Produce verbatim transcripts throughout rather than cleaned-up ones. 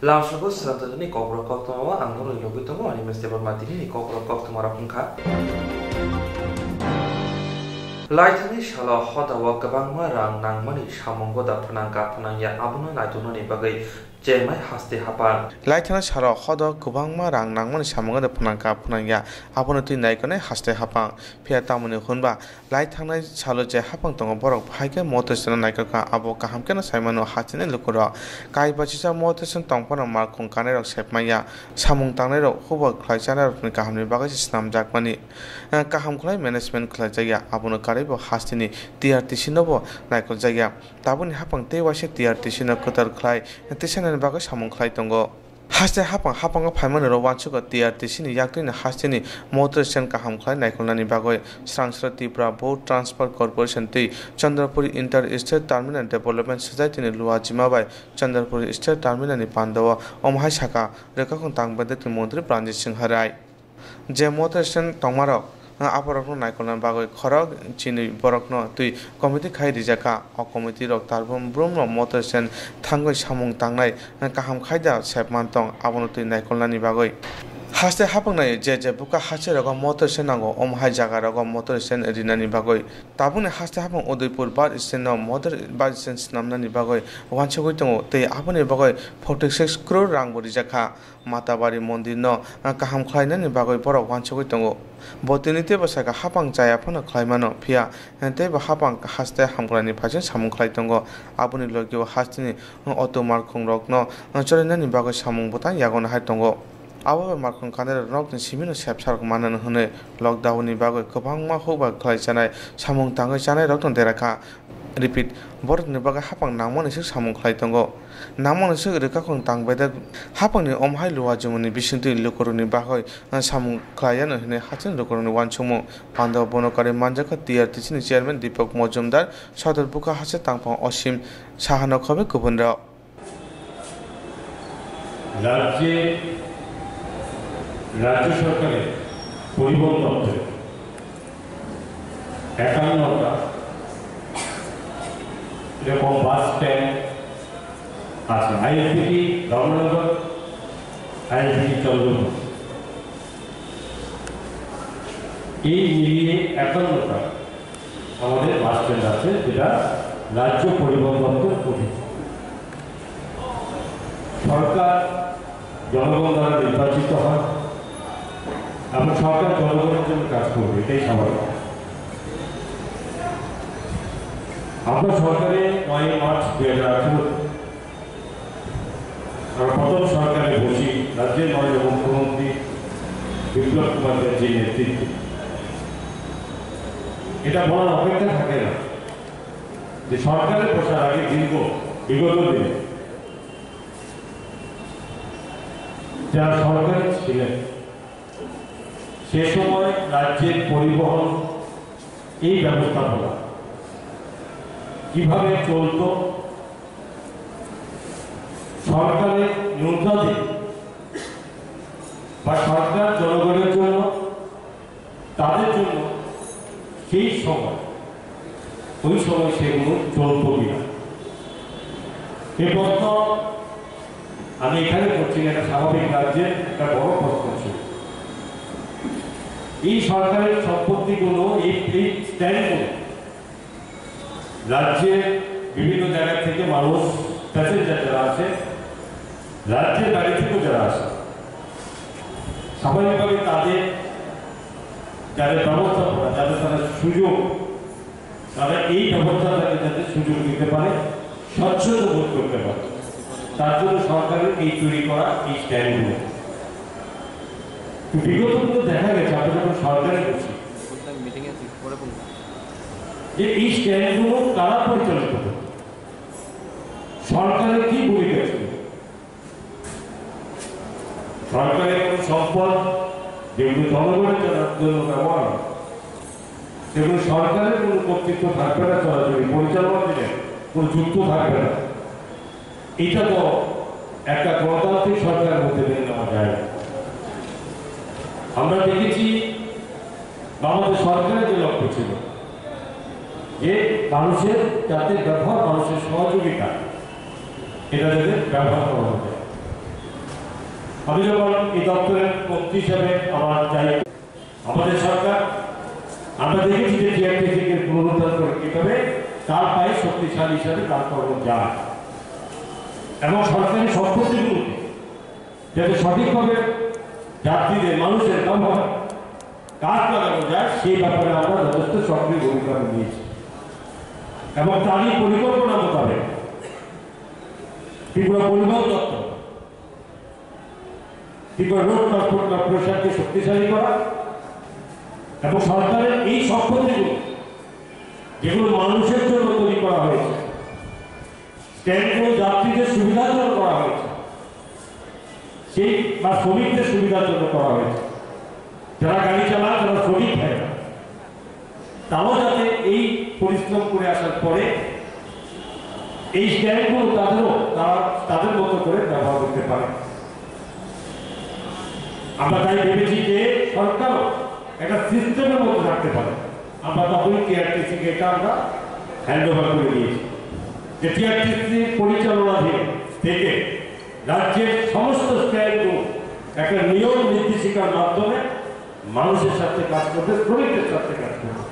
Lamsogo swrwngtwtwni kokrok koktwmao ang norokni logwi tongo, ani meste borma tinini kokrok koktwmarok wngkha. Laithani salo hodao kwbangma rang nangmani samungo da phnangkha phnangya, abono naituknani bagwi chengmai haste haphang. Laithani salo hodao kwbangma rang nangmani samungo da phnangkha phnangya, abono twi naikolnai haste haphang. Phiya tamoni hwnba, lai thangnai salo je haphang tongo, borok hai khe motor seno naikha kha, abo kaham kheno sai mano hasteni lukurok. Kaiba chisa motor sen tong phano malkhung kanairok sepmanya, samung tangnairok huba khlai chanairokni kahamni bagwi se snamjakmani, eh, kaham khlai management khlaijakya, abono karwibo hasteni T R T C nobo naikoljakya. Tabukni haphang tei waisa T R T C no kwtal khlai tisanani bagwi samung khlai tongo. Haste haphang, haphango phaimani rok uansukha T R T C ni yaktwini hasteni motor stand kaham khlai naikolnani bagwi Swrangshra Tripura Board Transport Corporation tei Chandrapuri Inter State Terminal Development Society ni luajima bai Chandrapuri State Terminal ni pandao omo hai sakha, rwkhakhung tang bedekni montri Pranjit Singha Rai. Je motor stand tongmarok, ah, aborokno naikolna bagwi khorok chini borokno twi committee khai rijak kha. O committee rok talbrum brumno motor stand thangwi samung tangnai, ah, kaham khaida sep man tong, abono twi naikolnani bagwi. Haste haphangnai je je buka haste rogo motor stand nango, omo hai jaga rogo motor stand rinani bagwi. Tabukni haste haphang Udaipur bus stand no motor bus stand swnamnani bagwi uansugwi tongo tei aboni bagwi forty six crore rang bo rijak kha. Matabari mondirno kaham khlainani bagwi borok uansugwi tongo. Bo tini teibo sakha, haphang chaya phano khlai mano, phiya teibo haphang haste hamkraini phaising samung khlai tongo. Aboni logio hasteni auto malkhungrokno chorwinani bagwi samung bwtang yago nahai tongo. Abo bai malkhung kanairok nokni simino sepsarok manano hwnwi lockdown ni bagwi kwbangma hukbar khlai chanai, samung tangwi chanairokno dera kha. Repeat, borokni bagwi haphang nangmani swk samung khlai tongo. Nangmani swk rwkhakhung tang bedek haphangni omo hai luajumani bisingtwi lukurokni bagwi samung khlai anw hwnwi hasteni lukurokni uansukmung. Pandao bono karwi manjakha T R T C ni chairman Deepak Majumdar, sodor buka haste tangphang Osim Sahano khobe kubunrok. রাজ্যে, রাজ্য সরকারের পরিবহন দপ্তরে একান্নটা এরকম bus stand আছে, আইএসবিটি ধর্মনগর, আইএসবিটি চন্দ্রপুর, এই মিলিয়ে একান্নটা আমাদের বাস স্ট্যান্ড আছে, যেটা রাজ্য পরিবহন দপ্তর অধীন। সরকার জনগণ দ্বারা নির্বাচিত হয় এবং সরকার জনগণের জন্য কাজ করবে, এটাই স্বাভাবিক। আমরা সরকারে নয় মার্চ দুই হাজার আঠারো আমরা প্রথম সরকারে বসি রাজ্যের মাননীয় মুখ্যমন্ত্রী বিপ্লব কুমার দেব জির নেতৃত্বে। এটা বলার অপেক্ষা থাকে না যে সরকারে বসার আগে দীর্ঘ বিগত দিনে যারা সরকারে ছিলেন, সে সময় রাজ্যের পরিবহন এই ব্যবস্থাপনা কিভাবে চলতো, সরকারের নিয়ন্ত্রণাধীন বা সরকার জনগণের জন্য, তাদের জন্য সেই সময়, ওই সময় সেগুলো চলতো কিনা, এ প্রশ্ন আমি এখানে করছি না, এটা স্বাভাবিক রাজ্যের একটা বড় প্রশ্ন ছিল। এই সরকারের সম্পত্তিগুলো, এই, এই স্ট্যান্ডগুলো রাজ্যের বিভিন্ন জায়গা থেকে মানুষ, প্যাসেঞ্জার যারা আছে, রাজ্যের বাইরে থেকেও যারা আসে, স্বাভাবিকভাবে তাদের যাদের ব্যবস্থাপনা, যাদের তারা সুযোগ, তারা এই ব্যবস্থাটাকে যাতে সুযোগ নিতে পারে, স্বচ্ছন্দ বোধ করতে পারে, তার জন্য সরকারের এই তৈরি করা এই স্ট্যান্ডগুলো। তো বিগত দিনে দেখা গেছে, আমরা যখন সরকারে বসি, যে এই স্ট্যান্ডগুলো কারা পরিচালিত করে, সরকারের কি ভূমিকা ছিল? সরকারের কোনো সম্পদ যেগুলো জনগণের জন্য ব্যবহার হয়, সেগুলো সরকারের কোনো কর্তৃত্ব থাকবে না, সরাসরি পরিচালনা দিলে কোনো যুক্ত থাকবে না। এটা তো একটা গণতান্ত্রিক সরকার হতে মেনে নেওয়া যায় না। আমরা দেখেছি বা আমাদের সরকারের যে লক্ষ্য ছিল যে মানুষের যাতে ব্যবহার, মানুষের সহযোগিতা, এটা যাতে ব্যবহার করা হতো। আমি যখন এই দপ্তরের মন্ত্রী হিসাবে আমার দায়িত্ব, আমাদের সরকার, আমরা দেখেছি যে টিআরটিসি কে পুনরুদ্ধার করে কিভাবে তার পায়ে শক্তিশালী হিসাবে দাঁড় করানো যায় এবং সরকারি সম্পত্তিগুলোকে যাতে সঠিকভাবে যাত্রীদের, মানুষের ব্যবহার কাজ লাগানো যায়, সেই ব্যাপারে আমরা যথেষ্ট সক্রিয় ভূমিকা নিয়েছি এবং তারই পরিকল্পনা মোতাবেক ত্রিপুরা পরিবহন দপ্তর, ত্রিপুরা রোড ট্রান্সপোর্ট কর্পোরেশনকে শক্তিশালী করা এবং সরকারের এই সম্পত্তিগুলো, যেগুলো মানুষের জন্য তৈরি করা হয়েছে, স্ট্যান্ডগুলো যাত্রীদের সুবিধার জন্য করা হয়েছে, সেই বা শ্রমিকদের সুবিধার জন্য করা হয়েছে। যারা গাড়ি চালান, যারা শ্রমিক হয়, তারাও যাতে এই পরিশ্রম করে আসার পরে এই স্ট্যান্ডগুলো তাদেরও, তারা তাদের মতো করে ব্যবহার করতে পারে। আমরা তাই ভেবেছি যে সরকারও একটা সিস্টেমের মধ্যে রাখতে পারে। আমরা তখনই টিআরটিসি কে এটা আমরা হ্যান্ড ওভার করে দিয়েছি, যে টিআরটিসি পরিচালনাধীন থেকে রাজ্যের সমস্ত স্ট্যান্ডগুলো একটা নিয়ম নির্দেশিকার মাধ্যমে মানুষের স্বার্থে কাজ করবে, শ্রমিকদের স্বার্থে কাজ করবে।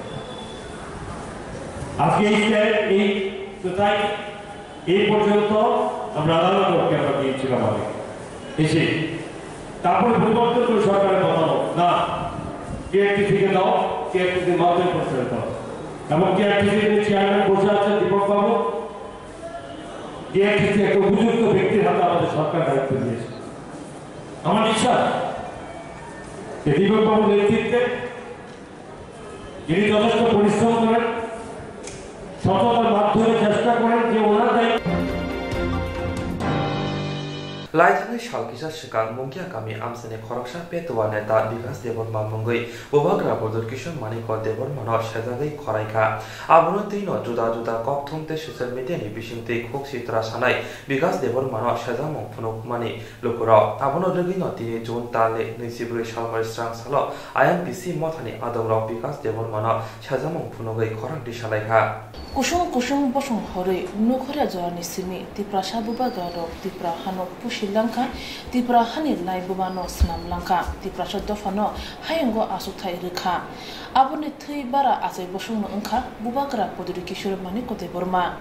আজকে এই স্ট্যান্ড, এই সোসাইটি, এই পর্যন্ত আমরা আলাদা করতে আমরা দিয়েছিলাম আগে এসে, তারপরে পরিবর্তন করে সরকারের কথা বলো না, টিআরটিসি কে দাও, টিআরটিসির মাধ্যমে পরিচালিত হবে। এবং টিআরটিসির যে চেয়ারম্যান বসে আছেন দীপক বাবু, টিআরটিসি একটা উপযুক্ত ব্যক্তির হাতে আমাদের সরকার দায়িত্ব দিয়েছে। আমার বিশ্বাস যে দীপক বাবুর নেতৃত্বে যিনি যথেষ্ট পরিশ্রম করেন, সততার মাধ্যমে চেষ্টা করেন যে ওনার দায়িত্ব Laithani sal kisa swkang Mungia kami amchaini khoroksa Petua neta Bikas Debbarma mungwi Bubagra Pradyot Kishore Manikya Debbarmano sejagwi khoraikha. Abono twino juda juda kokthum tei social media ni bisingtwi khuk sitra sanai Bikas Debbarmano sejamung phunukmani lukurok. Abono rwgwino tini June talni nwichibrwi salmari srang salo I M P C mothani adongrok Bikas Debbarmano sejamung phunugwi khorang tisalaikha. Kusung kusung bosong horwi nukhoria jorani simi Tiprasa bubagrarok Tipra hano pusi langkha, Tipra hani lai bumano swnam langkha, Tiprasa dophano hayungo achukthai rwkha. Aboni thwi bara achai bosongno wngkha Bubagra Pradyot Kishore Manikya Debbarma.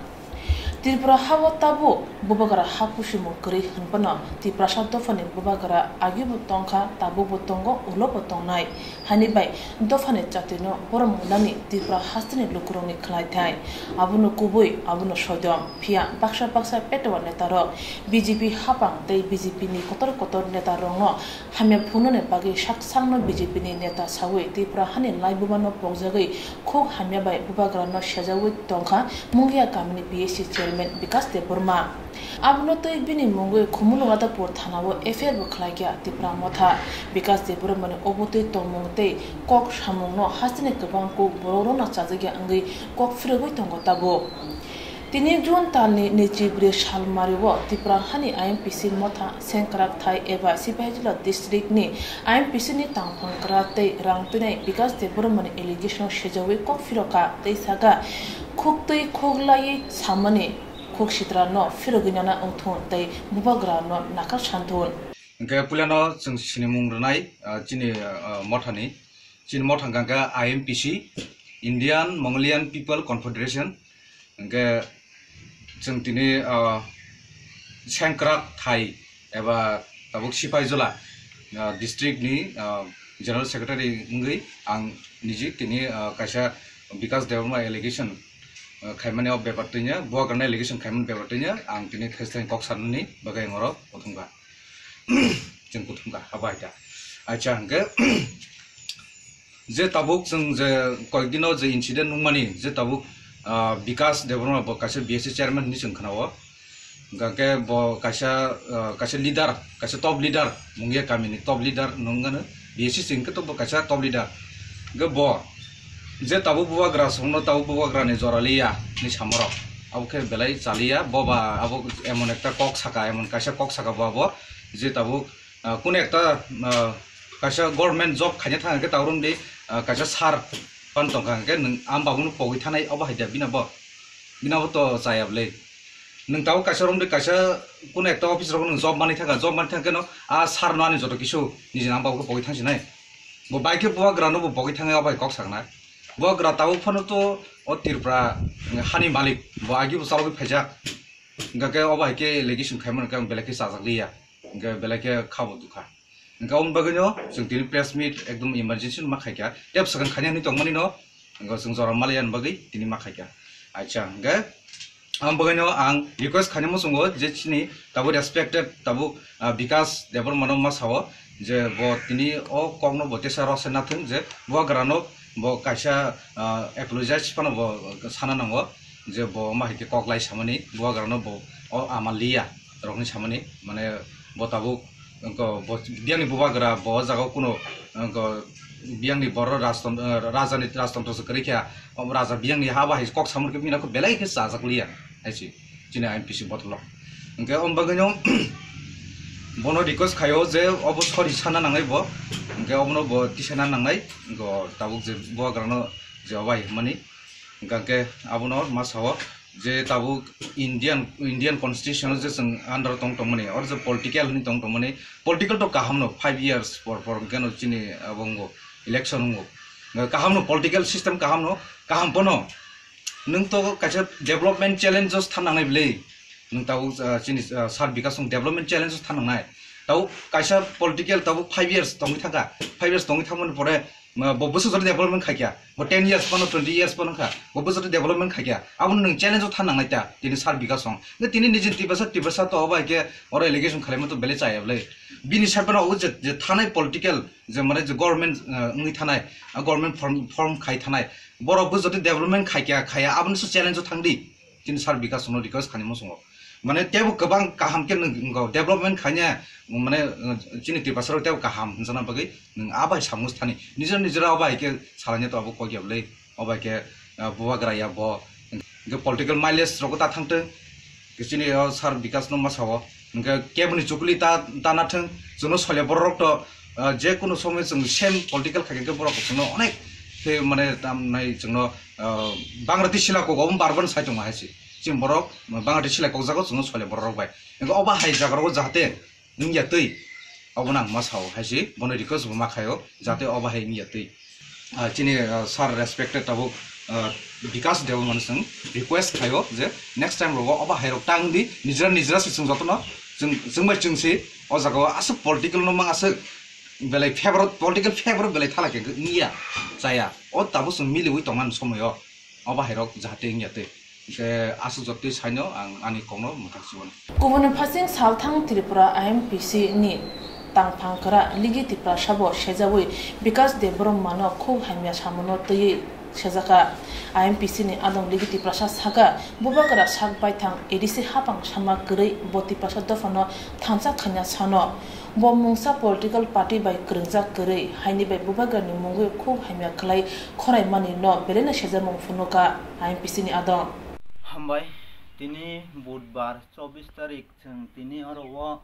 Tripura hao tabuk bubagra ha kuchimung kwrwi hwnphano Tiprasa dophani bubagra agibo tongkha, tabukbo tongo, ulobo tongnai. Hani bai dophani chatwino borom wngnani Tripura hasteni lukurokni khwlaithai. Abono kubui, abono soidom. Phiya baksa baksa Petua netarok, B J P hapang tei B J P ni kotor kotor netarokno hamya phunuknani bagwi sak sakno B J P ni neta saui Tripura hani laibumano pokjagwi khuk hamya bai bubagrano sejaui tongkha Mungia kamini P S C chairman Bikas Debbarma. Abono twi bini mungwi Khumulwng Adapur thanao F I R bo khlaikha Tipra Motha. Bikas Debbarmani obotwi tongmung tei kok samungno hasteni kwbang kuk borokrokno chajakya wngwi kok phirogwi tongo tabuk. Tini June talni nwichibrwi salmario Tipra hani I M P C Motha Sengkrak Thai eba Sipahijola district ni I M P C ni tangphang kwrak tei rang twinai Bikas Debbarmani allegation sejaui kok phirokha tei sakha, khuktwi khuklaiwi samani khuk sitra no phirogwi nana wngthun tei bubagra no nakar santhun. Hwnkhe puilano chwng sinimung rwnai, ah, chini, ah, mothani. Chini motha hwnkha khe I M P C, Indian Mongolian People Confederation. Hwnkhe chwng tini, ah, Sengkrak Thai eba tabuk Sipahijola, ah, district ni, ah, General Secretary wngwi ang niji tini, ah, kaisa Bikas Debbarma allegation, ah, khaimani o bepar twino, bubagrano allegation khaimani bepar twino ang tini thaislai kok sanani bagwi ang oro kuthumkha. Chwng kuthumkha, abo hai kha. Acha hwnkhe, je tabuk chwng je koyekdino je incident nukmani, je tabuk, ah, Bikas Debbarma bo kaisa B S C chairman hinwi chwng khwnao. Hwnkhe bo kaisa, ah, kaisa leader, kaisa top leader, Mungia kamini top leader nung ano. B S C hwnkhe to bo kaisa top leader. Hwnkhe bo je tabuk bubagra songno tabuk bubagrani jora liya hinwi samorok. Abo khe belai chaliya, bo ba abo emon ekta kok saka, emon kaisa kok saka bo abo je tabuk ah, kunu ekta, ah, kaisa government job khaina thang khe ta romdi, ah, kaisa sir pan tongkha hwnkhe nwng ang babuno pogwi thanai obo hai da bina bo, bina bo to chaya bwle. Nwng tabuk kaisa romdi kaisa kuno ekta office rogo nwng job manwi thangkha, job manwi thangkhe no a sir no ani joto kisu niji nang bagwi pogwi thangsinai. Bo bai khe bubagra no bo pogwi thangwi o bai kok saknai. Bubagra tabuk phano to o Tripura hani malik, bo agi bo chalogwi phaijak. Hingkha khe o bai khe allegation khaimani khe belai khe chajak liya. Hingkhe belai khe khabo dukha. Hingkhe oboni bagwino chwng tini press meet ekdom emergency ma khaikha. Tei bwswkang khaina hinwi tongmani no, hingkhe chwng jora malaya ni bagwi tini ma khaikha. Acha, hingkhe ang bagwino ang request khaina muchungo je chini tabuk respected tabuk, ah, Bikas Debbarma no ma sao je bo tini o kokno bo tesa rwse nathung je bubagra no bo kaisa, ah, apologize phano bo sana nango. Je bo ma hai khe kok lai samani, bubagra no bo o ama liya rok ni samani, mane bo tabuk wngko bo biyang ni bubagra bo o jaga o kuno wngko biyang ni boro rajtantro, eh, raja ni rajtantro se kwrwi kha, o raja biyang ni ha bahai kok samani khe bini khe belai khe chajak liya hai se chini I M P C bottle o. Hingkhe o bagwi no bono request khaio je obo sorry sana nangnai bo, hingkhe obono bo tisana nangnai, wngko tabuk je bubagra no je obai hwnmani. Hingkha khe abono ma sao je tabuk Indian, Indian constitution o je chwng under o tong tongmani, oro je political hinwi tong tongmani, political to kaham no, five years por por hingkhe no chini abo wngo, election wngo. Kaham no, political system kaham no, kaham pono. Nwng to kaisa development challenge o thanangnai bwle. Nwng tabuk, ah, chini, ah, sir Bikas nwng development challenge o thanangnai. Tabuk kaisa political tabuk five years tongwi thangkha, five years tongwi thangmani pore Ma, bo bwswk jora development khaikya, bo ten years phano, twenty years phano kha, bo bwswk jora development khaikya, abono nwng challenge o thanang nai ta, tini sir Bikas song. Nge tini nijin Tiprasa, Tiprasa to obo hai khe oro allegation khalaima to belai chaya bwle. Bini side phano obo je, je thanai political, je mane je government, eh, wngwi thanai, ah, government form, form khai thanai, borok bwswk jora development khaikya, khaya, abono se challenge o thangdi. Chini sir Bikas no request khaini muchungo. Mane tebo kwbang kaham khe nwng, nwng development khaina, mane, uh, chini Tiprasa rok tebo kaham hwnjakna bagwi nwng a bai samung thani. Nijor nijor a bai khe salaina to abo kok ya bwle. O bai khe, uh, bubagra ya bo. Hwnkhe political mileage rok ta thangtwng. Chini o sir Bikas no ma sao. Hwnkhe keboni chukuli ta, ta na thwng. Chwngno sole borok rok to, uh, je kono somoy chwng same political khai khe borok chwngno onek khe mane tam nai chwngno, uh, Bangladesh sila kok obo barban sai tongo hai se. Chini borok Bangladesh sila kokjago chwngno sole borok rok bai. Hingke obo hai jaga rogo jahate wngya twi. Obo nang ma sao hai se, bono request bo ma khaio, jahate obo hai wngya twi. Ah, chini, ah, sir respected tabuk, ah, Bikas Debbarma no chwng request khaio je next time rogo obo hai rok tang di, nijra nijra se chwng jotono chwng, chwng bai chwng se o jaga o aswk political no mang aswk belai favor, political favor belai thala khe wngya chaya. O tabuk chwng miliwi tongmani somoyo. O bahairok jahate wngya twi. Hwnkhe aswk jotwi saino ang ani kokno mwthang chubano. Kubuni phasing salthang Tripura I M P C ni tangphang kwra Ligi Tiprasa bo sejawi Bikas Debbarma no khuk hamya samungo twiwi sejakha. I M P C ni adong Ligi Tiprasa saka bubagra sak baithang A D C hapang sama kwrwi bo Tiprasa dophano thansa khaina sano. Bo mungsa political party bai kwrwngjak kwrwi, haini bai bubagrani mungwi khuk hamya khlai khoraimani no belai no sejakmung phunukha I M P C ni adong. Hambai, tini Budbar chobbish tarik chwng tini oro o,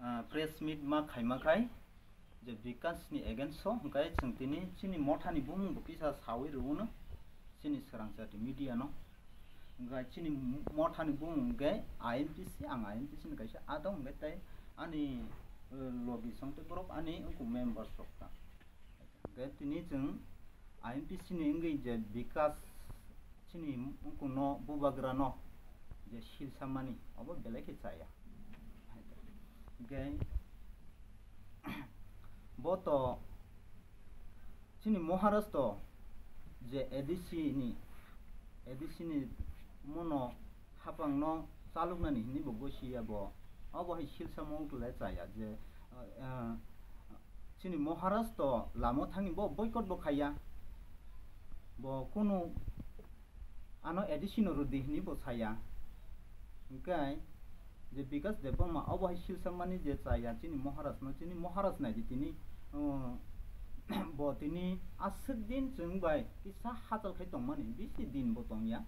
ah, press meet ma khaima khai je Bikas ni against o, hwnkhe chwng tini chini mothani bumung bo kisa sawi rwno. Chini swrangchati media no. Hwnkhe chini mothani bumung hwnkhe I M P C, ang I M P C ni kaisa adong hwnkhe tei ani, eh, logi song tei borok ani wngkuk members rok ta. Hwnkhe tini chwng I M P C ni wngwi je Bikas chini wngkuk no bubagra no je silsa mani obo belai khe chaya. Hwnkhe bo to chini Maharaj to je A D C ni, A D C ni mono hapang no chaluknani hinwi bo gosi ya bo. Obo hai silsa mung le chaya je, ah, chini Maharaj to lama thangwi bo boycott bo khaiya. Bo kunu ano A D C no rwdi hinwi bo saya. Hwnkhe je Bikas Debbarma obo hai silsa mani je chaya chini Maharaj no, chini Maharaj naidi tini, uh, bo tini aswk din chwng bai kisa hachal khai tongmani bisi din bo tongya.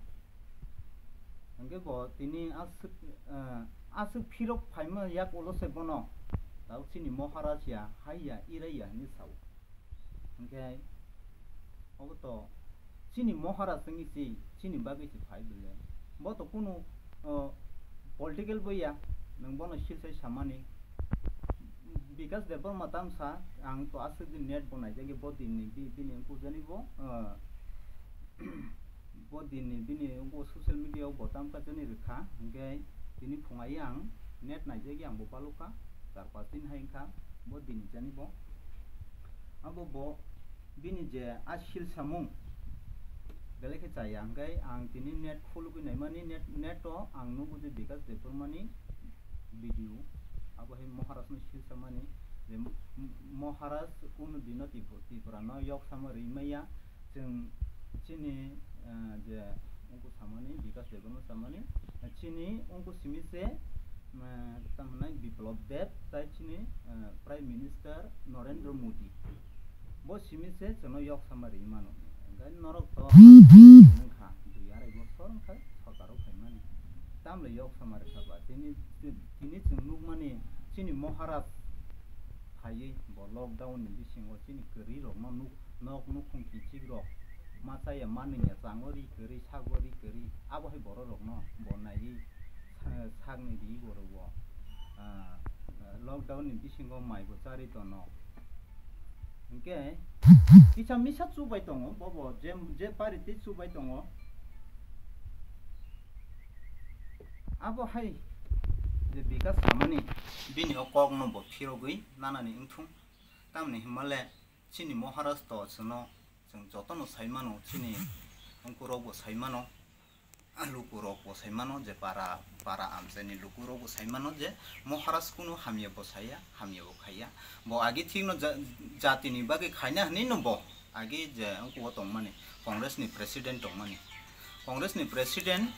Hwnkhe bo tini aswk, uh, aswk phirok phaima yak ulo se bono tabuk chini Maharaj ya, hai ya, irai ya hinwi sao. Hwnkhe obo to chini Maharaj wngwi se chini bagwi se phai bwle. Bo to kunu, o, Political bo ya, nwng bono silsai samani. Bikash Debbarma tamsa, ang to aswk din net bo naijagwi bo dinni bi-, bini wngkuk jani bo, ah, bo dinni bini wngkuk social media o bo tamkha jani rwkha, hwnkhe tini phung ai ang net naijagwi ang bo balukha, char pas din hai wngkha bo dinni jani bo. Abo bo bini je a sil samung belai khe chaya, hwnkhe ang tini net khulugwi naimani, net, net o ang nugo je Bikash Debbarmani video, abo hai Maharaj no sil samani je M-, M-, Maharaj kunu dino Tripura, Tripura no yok sama rimaya, chwng chini, eh, je wngkuk samani, Bikash Debbarma samani, chini wngkuk simi se, eh, tamo hwnai Biplab Deb, tai chini, eh, Prime Minister Narendra Modi. Bo simi se chwngno yok sama ri mano. Hwnkhe norok to wngkha, dui arai bosor wngkha sorkar o phaimani. Tamle yok sama rwkha ba? Tini, tini chwng nukmani chini Maharaj phaiwi bo lockdown ni bisingo chini kwrwi rokno nuk, nok nukhung kichik rok ma chaya ma nungya, chango ri kwrwi, sago ri kwrwi, abo hai borok rokno bo naiwi sa-, sakni ri borok bo, ah, lockdown ni bisingo mai bo charwi tono. Hwnkhe kisa misa chubai tongo, bobo je, je pari tei chubai tongo. Abo hai je Bikash samani bini o kokno bo phirogwi nanani wngthung. Tamni hwnmale chini Maharaj to chwngno, chwng jotono sai mano, chini wngkurok bo sai mano, lukurok bo sai mano je para, para amchaini lukurok bo sai mano je Maharaj kunu hamya bo saya, hamya bo khaiya. Bo agi thikno ja-, jatini bagwi khaina hwnwi no bo agi je wngkugo tongmani, Congress ni president tongmani. Congress ni president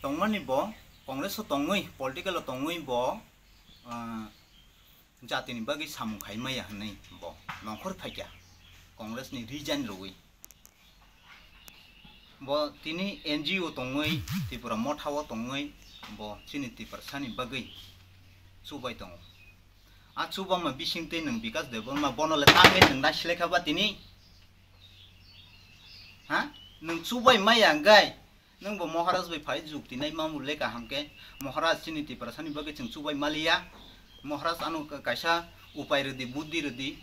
tongmani bo, Congress o tongwi, political o tongwi bo, ah, jatini bagwi samung khai maya hwnwi bo nongkhor phaikha Congress ni resign rwui. Bo tini N G O tongwi, Tripura Motha o tongwi bo chini Tiprasani bagwi chubai tongo. A chubama bising tei nwng Bikash Debbarma bono le tamni nwng naisilai kha ba tini? Ha? Nwng chubai maya hwnkhe nwng bo Maharaj bai phai jukti nai mamu le kaham khe, Maharaj chini Tiprasani bagwi chwng chubai maliya. Maharaj ano ka-, kaisa upai rwdi, buddhi rwdi.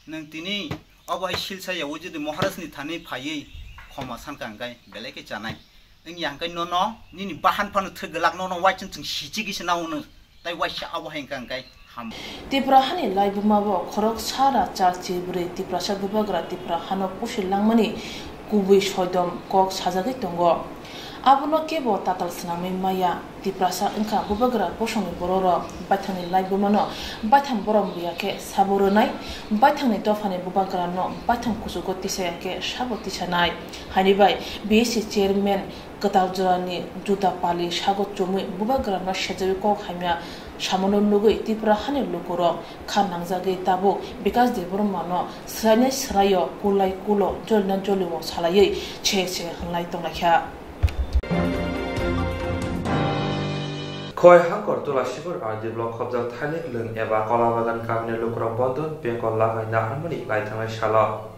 Nwng tini obo hai silsa yaui jodi Maharaj ni thani phaiwi khoma sankha hwnkhe belai khe chanai. Wngya hwnkhe nono nini bahan phano thwk glak, nono uaising chwng sichigwi se nao hwno. Tai uaisa abo hai hwnkha hwnkhe ham. Tripura hani laibuma bo khorok sara char chibwrwi Tiprasa bubagra Tripura hano pusi langmani kubui soidom kok sajagwi tongo. Abono kebo tatal swnamwi maya. Tiprasa wngkha bubagra bosongni bororok. Baithangni laibumano baithang borom buya khe sabo rwnai, baithangni dophani bubagrano baithang kuchugo tisaya khe sabo tisanai. Haini bai B S C chairman kwtal jorani juta pali sago chumui bubagrano sejagwi kok hamya samano nugwi Tripura hani lukurok kha nangjagwi tabuk Bikash Debbarmano swrainai swraio, kulai kulo, jolina jolio salaiwi se se hwnlai tonglaikha. Khowai Hangkor Tulashikor R D block khobjak Thailik Lwng eba Kolabagan kamini lukurok Bandhan Bengal lagai naharmani laithangnai salo.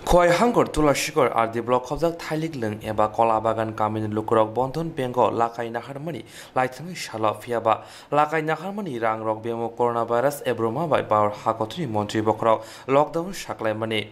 Khowai Hangkor Tulashikor R D block khobjak Thailik Lwng eba Kolabagan kamini lukurok Bandhan Bengal lagai naharmani laithangnai salo, phiyaba lagai naharmani rangrok bemo coronavirus ebroma bai Bharat hakothoni montri bokhorok lockdown saklaimani.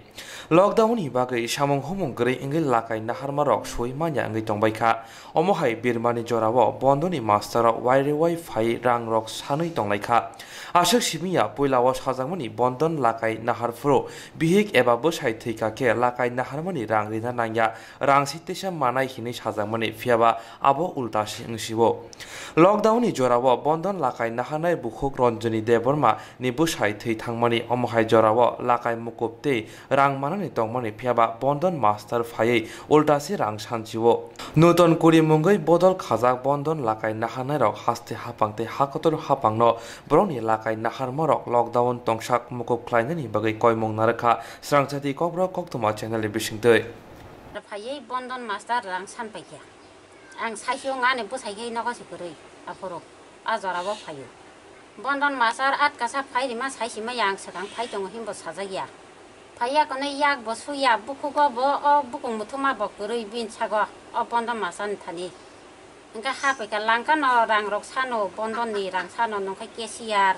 Lockdown ni bagwi samung humung kwrwi wngwi lakai naharmarok soi manya wngwi tongbaikha. Omo hai birmani jorao Bandhan ni master rok wairewai phai rangrok sanwi tonglaikha. Aswk simiya puilao sajakmani Bandhan lakai naharphuru bihik eba bwsai thwikha khe lakai naharmani rang rina nangya, rang si teisa manai hinwi sajakmani, phiyaba abo ulta se wngsio. Lockdown ni jorao Bandhan lakai naharnai bukhuk Ranjani Debbarma ni bwsai thwi thangmani, omo hai jorao lakai mukup tei rang manani tongmani, phiyaba Bandhan master phaiwi ulta se rang sansio. Nuton kuri mungwi bodol khajak Bandhan lakai naharnairok haste hapang tei hakotor hapangno borokni lakai naharmarok lockdown tongsak mukup khlainani bagwi koimung narwkha Srangchati Kokborok Koktwma channel ni bisingtwi. Phaiwi Bandhan master rang san paikha. Ang saisio ngani bwsai khe nogo se kwrwi aphuru a jorao phaio. Bandhan master atkasa phai rima sai sima yang swkang phai tongo hinbo sajak ya. Phai ya kono yak bo su ya, bukhugo bo o bukung muthuma bo kwrwi bini sago o Bandhan master ni thani. Hwnkhe ha paikha langkha no rang rok sano, bondon ni rang sano, nungkhe cashier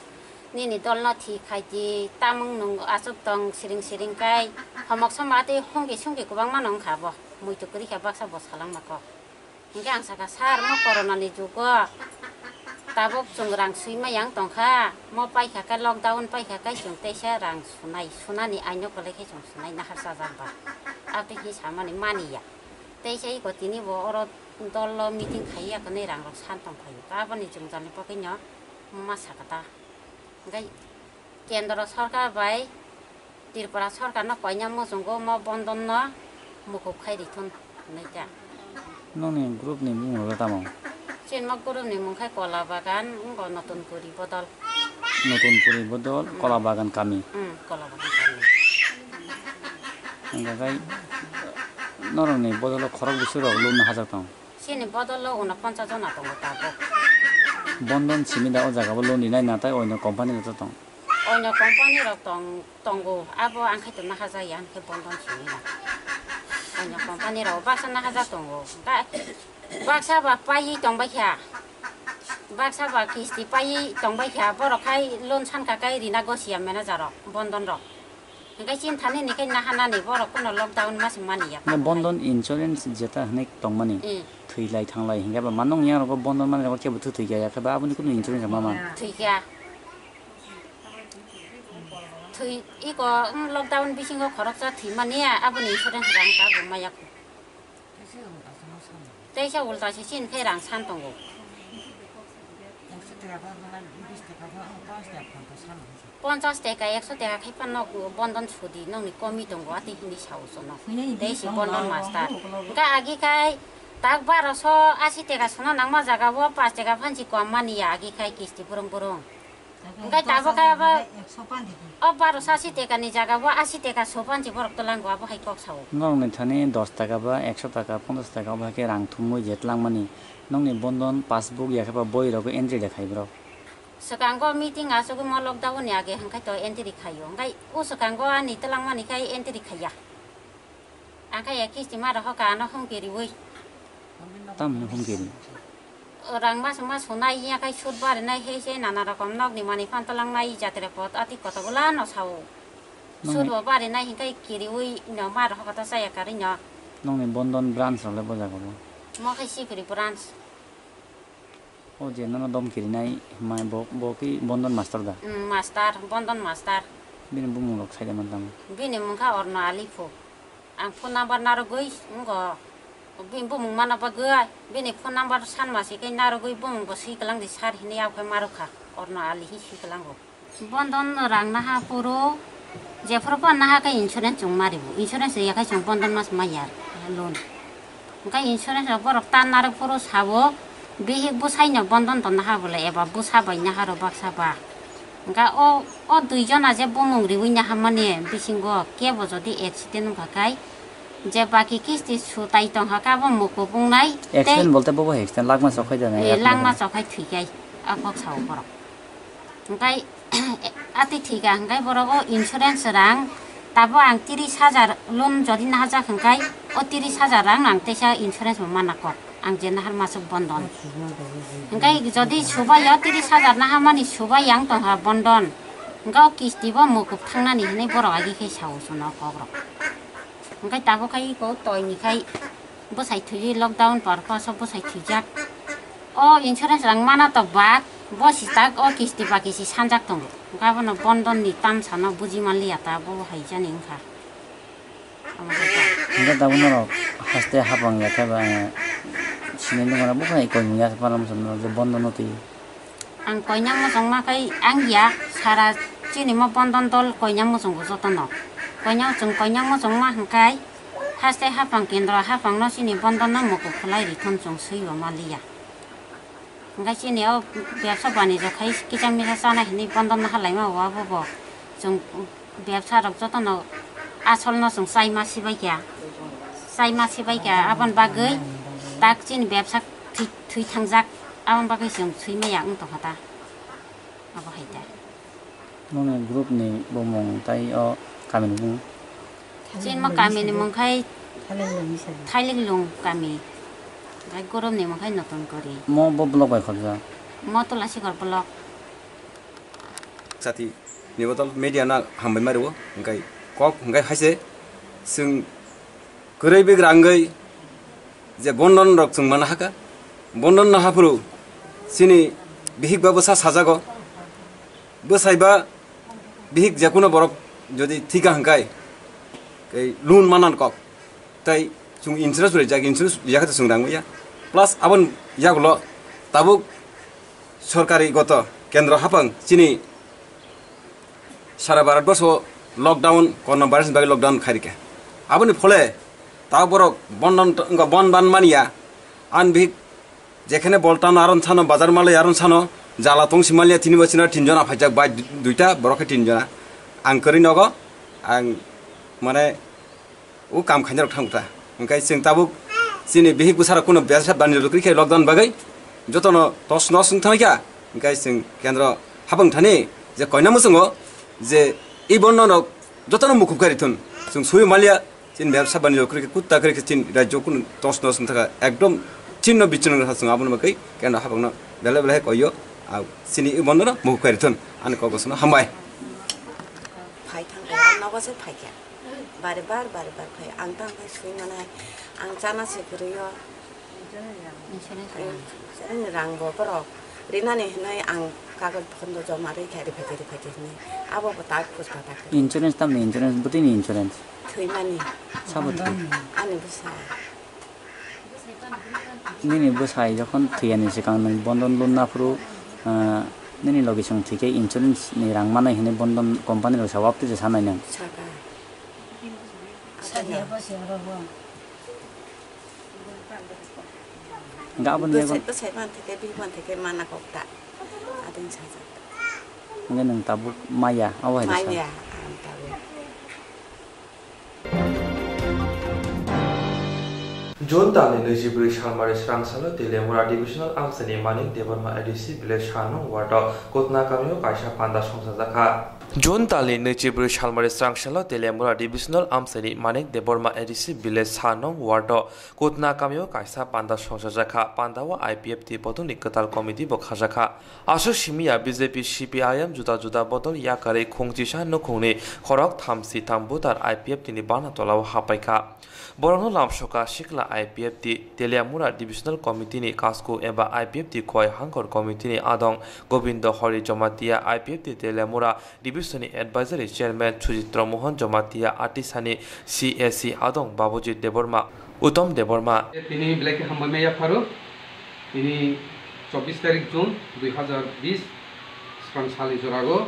nini dol no thik khai di, tamung nung achuk tong siring siring kai, homok somok atwi hungki sungki kwbangma no wngkha bo, muitu kwrwi kha baksa bo salangma kok. Hwnkhe ang sakha, "Sir, mo corona ni jugo tabuk chwng rang swi ma yang tongkha, mo paikha khe lockdown paikha khe chwng teisa rang sunai, sunani aino kwlai khe chwng sunai nahar chajak ba." Aboni hinwi samani mani ya. Teisa iko tini bo oro dol o meeting khai ya, kwnwi rang rok san tong phaio. Aboni jwngjal ni bagwi no ma sakha ta. Hwnkhe kendro sorkar bai Tripura sorkar no koina muchungo mo bondon no mukup khai rithun hwnwi ta. Nokni group ni bumung rok tamo? Chini mo group ni mung khai Kola Bagan, wngkha Notun Puri Bodol. Notun Puri Bodol, hmm, Kola Bagan kami. Hmm, Kola Bagan kami. Hwnkhe norokni bodol o khorok bwswk rok loan hajak tong? Chini bodol o uno ponchas jona tongo tabuk. Bondon simi da o jaga bo loan rinai na tai oino company rok tong? Oino company rok tong, tongo, abo ang khai to naharjak ya, ang khe bondon simi na. Oino company rok baksa naharjak tongo. Ba-, baksa ba paiwi tongbai kha. Baksa ba kisti paiwi tongbai kha. Borok khai loan san kha kai rina gosia manager rok, bondon rok. Hingkai chin thani ni kai nahanani borok kuno lockdown mas mani ya. Na bondon insurance jeta hwnwi tongmani. Hmm. Thwi lai thang lai hingke ba manung yang rogo bondon mani rogo kebo thwi thwi ya, ya khe ba aboni kuno insurance ma man. Thwi kha. Thwi iko, mm, lockdown bisingo khoroksa thwi mani ya, aboni insurance rang ta bo maya. Teisa ulta se chini khe rang san tongo. Ponchas teka, ekso teka khai phano bondon sudi nokni komi tongo, ati hini sao sono. Tei si bondon master. Hingke agi khai tak baroso asi teka sono nangma jaga o pas teka phansi kom mani ya agi khai kisti burung burung. Hingke tabuk khe abo o baroso asi teka ni jaga o asi teka so phansi borok tolango abo hai kok sao. Nokni thani dos taka ba ekso taka, ponchas taka abo hai khe rang thumwi je twlangmani. Nokni bondon passbook ya khe ba boi rogo entry de khai borok. Swkango meeting achugwi mo lockdown ni age hwnkhe to entry khaio. Hwnkhe o swkango ani twlangmani khai entry khaiya. Ang khe ya kisti ma rohor ka ano hum kiriwi. Tamni hum kiri? Rang mas mas hunai ya khai sud barinai hei se nana rokom nokni mani phan twlangnai jatre pot ati kotogula no sao. Sud bo barinai hingkai kiriwi no ma rohor kata saya kari no. Nokni bondon branch rok le bo jaga bo? Mo khai Sipri branch. O je nono dom kirinai hwnmai bo, bo ki bondon master da? Mm, master, bondon master. Bini bumung rok saida man tamo? Bini mungkha Orno Ali phu. Ang phone number narwgwi wngo. Bini bumung mana bagwi bini phone number sanma se khe narwgwi bumung bo swi kwlang di sir hinwi akhai marwkha. Orno Ali hi swi kwlango. Bondon rang naha phuru, jephuru phan naha khe insurance chwng ma ribu. Insurance riya khe chwng bondon mas manya loan. Hwnkhe insurance rok borok tan narwk phuru sabo, bihik bwsai no bondon to naha bole eba bwsa bai naha rw baksa ba. Hwnkhe o, o dui jona je bumung riwi naha mani bisingo kebo jodi accident wngkha khai, je baki kisti su tai tongkha khe abo mukup wngnai tei. Accident bolte bobo hai accident langma chokhai da na, eh, yakung langma da. Chokhai thwi khai a kok sao borok. Hwnkhe ati thika hwnkhe borok o insurance rang tabo ang tiris hajar loan jodi nahajak hwnkhe o tiris hajar rang ang teisa insurance bo mana kok ang je nahar masuk bondon. Hwnkhe jodi subaiya tiris hajar nahamani subaiya ang tongha bondon hwnkhe o kisti bo mukup thangnani hinwi borok agi khe sao chwngno kokrok. Hwnkhe tabuk khai iko toini khai bwsai thwiwi lockdown purpose o bwsai thwijak. O insurance rang mana tok bak bo si tak o kisti ba kisi sanjak tongo. Hwnkhe abono bondon ni tamsa no buji manliya ta bo hai jani wngkha. Omo hai ta. Hwnkhe tabuk norok haste hapang ya khe ba sinai nung mano bo khai koi mung ya se panam sam no je bondon no twi. Ang koinang muchungma khai ang ya, sara chini mo bondon dol koinang muchungo jotono. Koinang chwng koinang muchungma hwnkhe haste haphang kendro haphangno chini bondonno mukup khlai rithun chwng swibo maliya. Hwnkhe chini o bebsa banijak khai kichang misa chana hinwi bondonno halaima o abobo chwng bebsa rok jotono asolno chwng chaima sibaikha, chaima sibaikha, aboni bagwi tak chini bebsa thwi, thwi thangjak, aboni bagwi chwng swimaya wng tongkha ta, abo hai ta. Nokni group ni bumung tai o kami ni bumung? Chini mo kami ni mung khai Thailik Lung kami. Ai gorom ni mokhe notun kori. Mo bo block bai khorjak. Mo Tulasikor block. Sati ni botol media na hambai mario, hingkai kok hingkai haise sing kwrwi big rangwi je bondon rok chwng mana haka. Bondon no haphuru chini bihik ba bwsa sajago. Bwsai ba bihik jekuno borok jodi thika hingkai, tei loan manan kok, tei chwng insurance rijak, insurance rijak khe chwng rang ya. Plus aboni yagulo tabuk sorkari goto kendro hapang chini sara Bharat borso lockdown, corona virus ni bagwi lockdown khairikha. Aboni phole tabuk borok bondon, bon ban mania, an bihik jekhene boltan aron sano, bazar malai aron sano, jala tong simalia tini bo china tinjon aphaijak bai du-, duita borok khe tinjona. Ang kwrwi nogo, ang mane o kam khainai rok thangkha. Hingkai chwng tabuk chini bihik bwsarok kuno besa bani rwkri khe lockdown bagwi jotono tos nos wng thangkha. Hingkai chwng kendro habang thani je koina muchungo je i bondo rok jotono mukhub kari thun. Chwng sui malia. Chini bebsa bani rok kwrwi khe kutta kwrwi khe chini rajyo kunu tos nos wng thaka ekdom chini no bichino wng thaka chwng aboni bagwi keno habangno belai belai khe koiyo, ah, chini i bondo no mukhub kari thun ani kok bosongno hambai. Phai thang khe ang nogo se phai khe bari bar bari bar phai ang tang phai sui manai ang chana se kwrwi o. Insurance rang. Insurance rang bo borok rinani hinwi ang kagoj phondo joma rwi kha rifai khe rifai khe hinwi abo bo tak puchka tak khe. Insurance tamni insurance bwtwini insurance. Thwimani. Sabo thwi. Ani bwsa. Nini bwsai jokhon thwiyani swkang nwng bondon loan naphuru, ah, nini logi chwng thwikhe insurance ni rang manai hinwi bondon company rok sao, abtwi se sanai nwng. Saka. Sadiya bwsai oro bo. Hingke aboni yago bwsai, bwsai manthike, bihik manthike mana kok ta. Adin sajak. Hingke nwng tabuk maya, abo hai sa. Maya, ang tabuk. June talni nwijibrwi salmari srangsalo Teliamura Divisional Amchaini Manik Debbarma A D C village sa nung ward o Kutna kamio kaisa panda songchajakha. June talni nwichibrwi salmari srangsalo Teliamura Divisional Amchaini Manik Debbarma A D C village sa nung ward o Kutna kamio kaisa panda songchajakha. Panda o I P F T bodolni kwtal committee bo khajakha. Aswk simiya B J P C P I M juda juda bodol yakarwi khungchisa nukhungni khorok thamsi tham butar I P F T ni bana tolao hapaikha. Borokno lamsoka sikla I P F T Teliamura Divisional Committee ni kasku eba I P F T Khowai Hangkhor Committee ni adong Gobindo Hari Jamatia, I P F T Teliamura Division ni Advisory Chairman Sujitra Mohan Jamatia, Atisani C A C adong Babujit Debbarma, Uttom Debbarma. Tini belai khe hambai maya pharo. Tini chobbish tarik June dui hazar bish srang salni jorago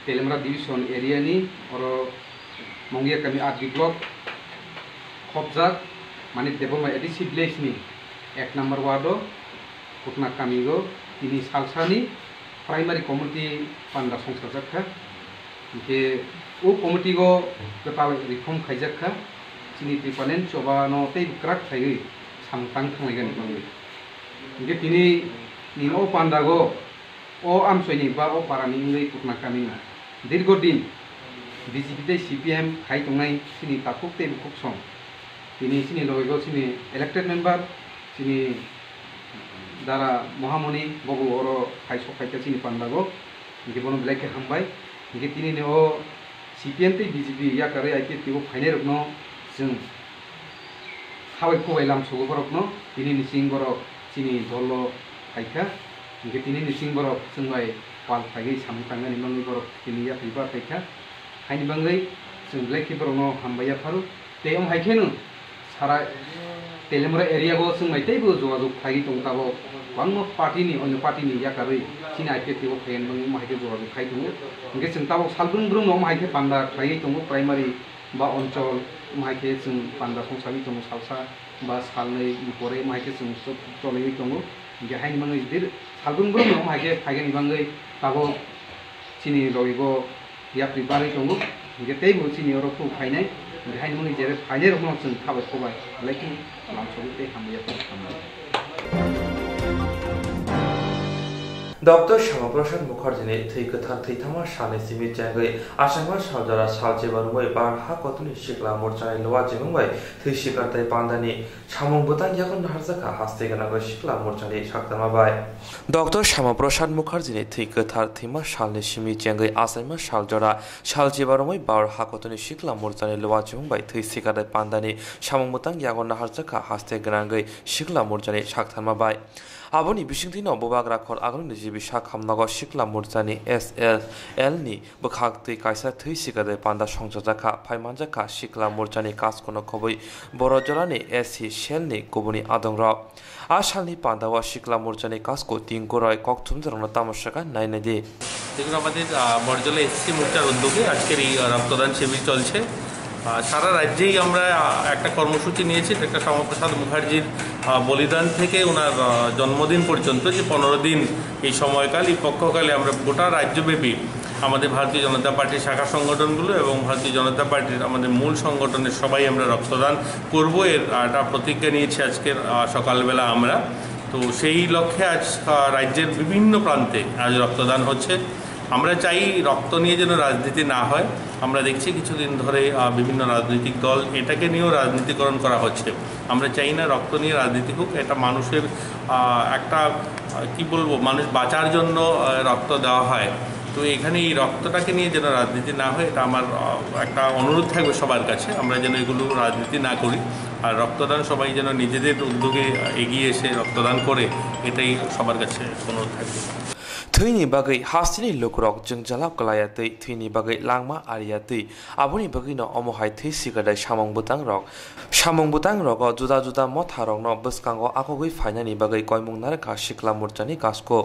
Teliamura Division area ni oro Mongia kami R D block khopjak, Manik Debbarma A D C village ni ek number ward o Kutna kami o tini salsani primary committee panda songchajak kha. Hinkhe o committee o kwtal reform khaijak kha, chini Tipraland choba no tei kwrak khlaiwi samung tang thanglaigani bagwi. Hinkhe tini ni o panda o O amchoini ba o parani wngwi Kutna kamino dirgo din B J P tei C P M khai tongnai chini takhuk tei bukhuk song. Tini chini logigo chini elected member, chini Dara Mohamoni bobo oro khai sok khaikha chini pandago. Hinkhe bono belai khe hambai. Hinkhe tinini o C P M tei B J P yakarwi I P F T o phainairokno chwng habai kubai lamsogo borokno, tini ni sing borok chini dolo phaikha, hinkhe tini ni sing borok chwng bai pal khaiwi samung tangnani bagwi borok tini yapri ba phaikha. Haini bagwi chwng belai khe borokno hambai yapharo. Tei omo hai kheno sara Teliamura area o chwng bai teibo jogajog khaiwi tongo tabok, kwbangma party ni, onyo party ni yakarwi chini I P F T o phaiyani bagwi omo hai khe jogajog khai tongo. Hinkhe chwng tabok salbrwng brwngno omo hai khe panda khlaiwi tongo, primary ba onchol, omo hai khe chwng panda songsagwi tongo salsa ba salnwi ni pore omo hai khe chwng choliwi tongo. Hinkhe haini bagwi dir salbrwng brwngno omo hai khe phaigani bagwi tabok chini logigo yapri barwi tongo. Hinkhe teibo chini oro khub phainai, hinkhe haini bagwi jere phainairokno chwng khabai khobai belai kheno lamsogwi tei hambai ya. Doctor Shyama Prasad Mukherjini thwi kwthar thwithama salni simi chengwi achaima sal jora sal cheba romwi Bharat ha kotorni sikla morchani luwa chimung bai thwi sikar tei pandani samung bwtang yago naharjakha haste gwnangwi sikla morchani saktarma bai. Doctor Shyama Prasad Mukherjini thwi kwthar thwima salni simi chengwi achaima sal jora sal cheba romwi Bharat ha kotorni sikla morchani luwa chimung bai thwi sikar tei pandani samung bwtang yago naharjakha haste gwnangwi sikla morchani saktarma bai. Aboni bisingtwino Bubagra Khor Agro ni jibi sak hamnago Sikla Morchani S L L ni bwkhak twi kaisa thwi sikadai panda songchajakha, phaimanjakha Sikla Morchani kaskono khobwi Borojorani S C cell ni kubuni adongrok. A salni pandao Sikla Morchani kasko tingkoroi kokthumjarokno tamo sakha nainai di. দেখুন, আমাদের, আহ, বড়জলা এসসি মোর্চার উদ্যোগে আজকের এই, আহ, রক্তদান শিবির চলছে। আহ, সারা রাজ্যেই আমরা, আহ, একটা কর্মসূচি নিয়েছি, ডাক্তার শ্যামাপ্রসাদ মুখার্জির, আহ, বলিদান থেকে ওনার, আহ, জন্মদিন পর্যন্ত যে পনেরো দিন এই সময়কাল, এই পক্ষকালে আমরা গোটা রাজ্যব্যাপী আমাদের ভারতীয় জনতা পার্টির শাখা সংগঠনগুলো এবং ভারতীয় জনতা পার্টির আমাদের মূল সংগঠনের সবাই আমরা রক্তদান করব। এর, আহ, একটা প্রতিজ্ঞা নিয়েছি আজকের, আহ, সকালবেলা আমরা। তো সেই লক্ষ্যে আজ, আহ, রাজ্যের বিভিন্ন প্রান্তে আজ রক্তদান হচ্ছে। আমরা চাই রক্ত নিয়ে যেন রাজনীতি না হয়। আমরা দেখছি কিছুদিন ধরে, আহ, বিভিন্ন রাজনৈতিক দল এটাকে নিয়েও রাজনীতিকরণ করা হচ্ছে। আমরা চাই না রক্ত নিয়ে রাজনীতি হোক, এটা মানুষের, আহ, একটা, আহ, কি বলবো, মানুষ বাঁচার জন্য, আহ, রক্ত দেওয়া হয়। তো এখানে এই রক্তটাকে নিয়ে যেন রাজনীতি না হয়, এটা আমার, আহ, একটা অনুরোধ থাকবে সবার কাছে, আমরা যেন এগুলো রাজনীতি না করি। আর রক্তদান সবাই যেন নিজেদের উদ্যোগে, আহ, এগিয়ে এসে রক্তদান করে, এটাই সবার কাছে অনুরোধ থাকবে। Thwini bagwi hasteni lukurok jwngjala kwlaiya twi, thwini bagwi langma ariya twi, aboni bagwino omo hai thwi sikadai samung bwtangrok. Samung bwtangrogo juda juda motharokno bwskango akogwi phainani bagwi koimung narwkha Sikla Morchani kasko.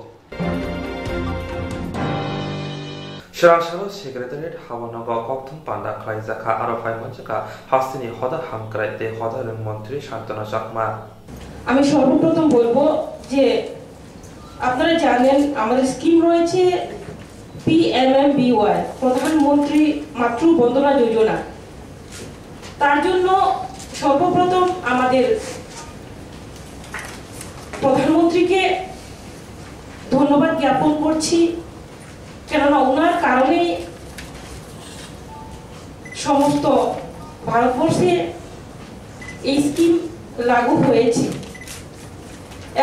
Swrang salo Secretariat habonogo kokthum panda khlaijakha, aro phai manjakha hasteni hoda hamkrai tei hoda rwng montri Santana Chakma. আমি সর্বপ্রথম বলবো যে আপনারা জানেন আমাদের স্কিম রয়েছে পিএমএমবিওয়াই, প্রধানমন্ত্রী মাতৃ বন্দনা যোজনা। তার জন্য সর্বপ্রথম আমাদের প্রধানমন্ত্রীকে ধন্যবাদ জ্ঞাপন করছি, কেননা ওনার কারণেই সমস্ত ভারতবর্ষে এই স্কিম লাগু হয়েছে।